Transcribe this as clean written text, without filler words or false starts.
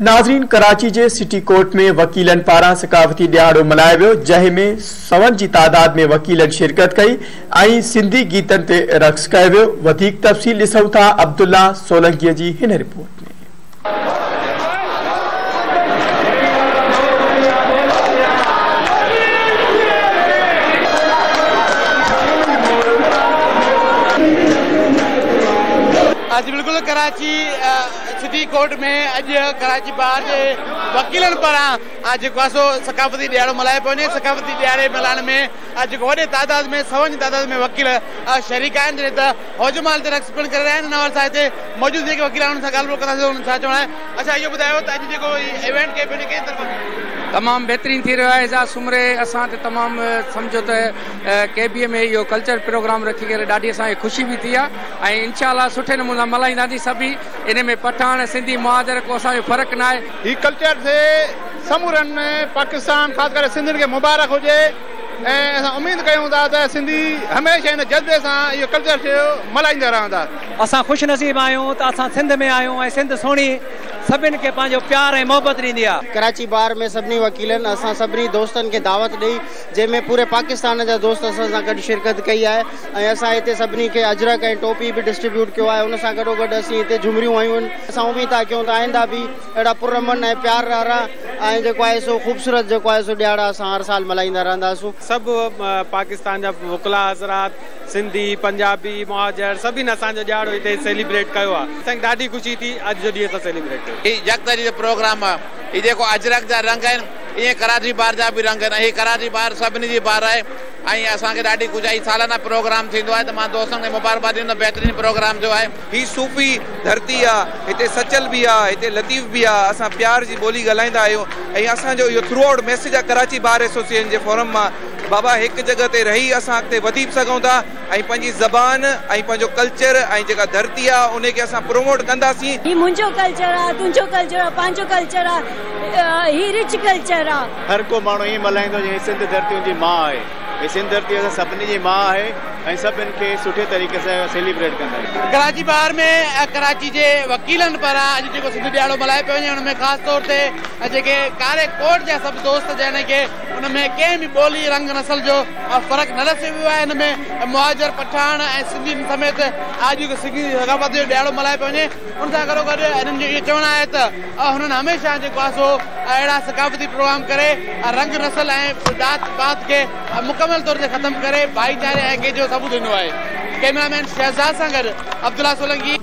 ناظرين ڪراچي جي city court ۾ وڪيلن پاران ثقافتي ڏهاڙو ملهايو ويو جنهن ۾ سون جي تعداد ۾ وڪيلن شرڪت ڪئي ۽ سنڌي گيتن تي رقص ڪيو ويو وڌيڪ تفصيل ڏسون ٿا عبدالله سولنگي جي هن رپورٽ ۾. جي بلڪل ڪراچي سٽي ڪورٽ ۾ اڄ ڪراچي بار جي وڪيلن پاران جيڪو آهي سو ثقافتي ڏهاڙو ملهايو پيو وڃي. ثقافتي ڏهاڙي ملهائڻ ۾ جيڪو وڏي تعداد ۾ سون جي تعداد ۾ وڪيل شريڪ آهن جڏهن ته هوج مال تي رقص پڻ ڪري رهيا آهن. ان حوالي سان هتي موجود جيڪي وڪيل آهن انهن سان ڳالهه ٻولهه ڪنداسين انهن ڇا چوڻ آهي. اڇا اهو ٻڌايو ته اڄ جيڪو هي ايونٽ ڪيو پيو وڃي ڪنهن طرفان ٿيو؟ تمام بهترين ٿي رهيو آهي اعجاز سومري اسان ته تمام سمجهو ته ڪي بي ۾ اهو ڪلچر پروگرام رکي ڪري ڏاڍي اسان کي خوشي به ٿي آهي ۽ انشاء الله سٺي نموني سان ملهائينداسين سڀئي ان ۾ پٺاڻ سنڌي مهاجر ڪو اسان جو فرق ناهي. هي ڪلچر ڊي سمورن پاڪستان خاص ڪري سنڌين کي مبارڪ هجي ۽ اسان اميد ڪيون ٿا ته سنڌي هميشه ان جذبي سان اهو ڪلچر ڊي ملهائيندا رهندا. اسان خوش نصيب آهيون ته اسان سنڌ ۾ آهيون ۽ سنڌ سهڻي سڀن کي پنهنجو پيار ۽ محبت ڏيندي آ. ڪراچي بار ۾ سڀني وڪيلن اسان سڀني دوستن کي دعوت ڏئي جنهن ۾ پوري پاڪستان جا دوست اسان سان گڏ شرڪت ڪئي آهي ۽ اسان هتي سڀني کي اجرڪ ۽ ٽوپي به ڊسٽريبيوٽ ڪيو آهي ان سان گڏو گڏ اسين هتي جهمريون هنيون آهن اسان اميد ٿا ڪيون ته آئنده به اهڙا پرامن ۽ پيار وارا ۽ جيڪو آهي سو خوبصورت جيڪو آهي سو ڏهاڙا اسان هر سال ملهائيندا رهنداسون. سڀ پاڪستان جا وڪلا حضرات سنڌي پنجابي مهاجر سڀني اسان جو ڏهاڙو هتي سيليبريٽ ڪيو آهي اسان کي ڏاڍي خوشي ٿي اڄ جو ڏينهن اسان سيليبريٽ ڪيو. هي يڪتري جو پروگرام آهي هي جيڪو اجرڪ جا رنگ آهن ايئن ڪراچي بار جا به رنگ آهن ۽ هي ڪراچي بار سڀني جي بار آهي ۽ اسان کي ڏاڍي خوشي آهي هي سالانه پروگرام ٿيندو آهي ته مان دوستن کي مبارڪباد ڏيندم بهترين پروگرام ٿيو آهي. هي صوفي ڌرتي آ، هتي سچل به آ، هتي لطيف به آ، اسان پيار جي ٻولي ڳالهائيندا آهيون ۽ اسان جو اهو ٿرو آئوٽ ميسيج آ ڪراچي بار ايسوسيئيشن جي فورم مان بابا هڪ جڳهه تي رهي اسان اڳتي وڌي به سگهون ٿا ۽ پنهنجي زبان ۽ پنهنجو ڪلچر ۽ جيڪا ڌرتي آ انهي کي اسان پروموٽ ڪنداسين. هي منهنجو ڪلچر آ، تنهنجو ڪلچر آ، پنهنجو ڪلچر آ، هي رچ ڪلچر آ. هر ڪو ماڻهو ائين ملهائيندو جيئن هي سنڌ ڌرتي ان جي ماء آهي. هي سنڌ ڌرتي اسان سڀني جي ماء آهي ۽ سڀ ان کي سٺي طريقي سان سيليبريٽ ڪندا آهيون. ڪراچي بار ۾ ڪراچي جي وڪيلن پاران اڄ جيڪو سنڌ ڏهاڙو ملهايو پيو وڃي ان ۾ خاص طور تي جيڪي ڪاري ڪوٽ جا سڀ دوست جن کي ان ۾ ڪنهن به ٻولي رنگ نسل جو فرق نه ڏسيو ويو آهي ان ۾ مهاجر پٺاڻ ۽ سنڌين سميت اڄ سنڌي ثقافت جو ڏهاڙو ملهايو پيو وڃي ان سان گڏوگڏ انهن جو اهو چوڻ آهي ته هنن هميشه جيڪو آهي سو اهڙا ثقافتي پروگرام ڪري رنگ نسل ۽ ذات پات کي مڪمل طور تي ختم ڪري ڀائيچاري ۽ ايڪي جو ثبوت ڏنو آهي. ڪئميرا مين شهزاد سان گڏ عبدالله سولنگي.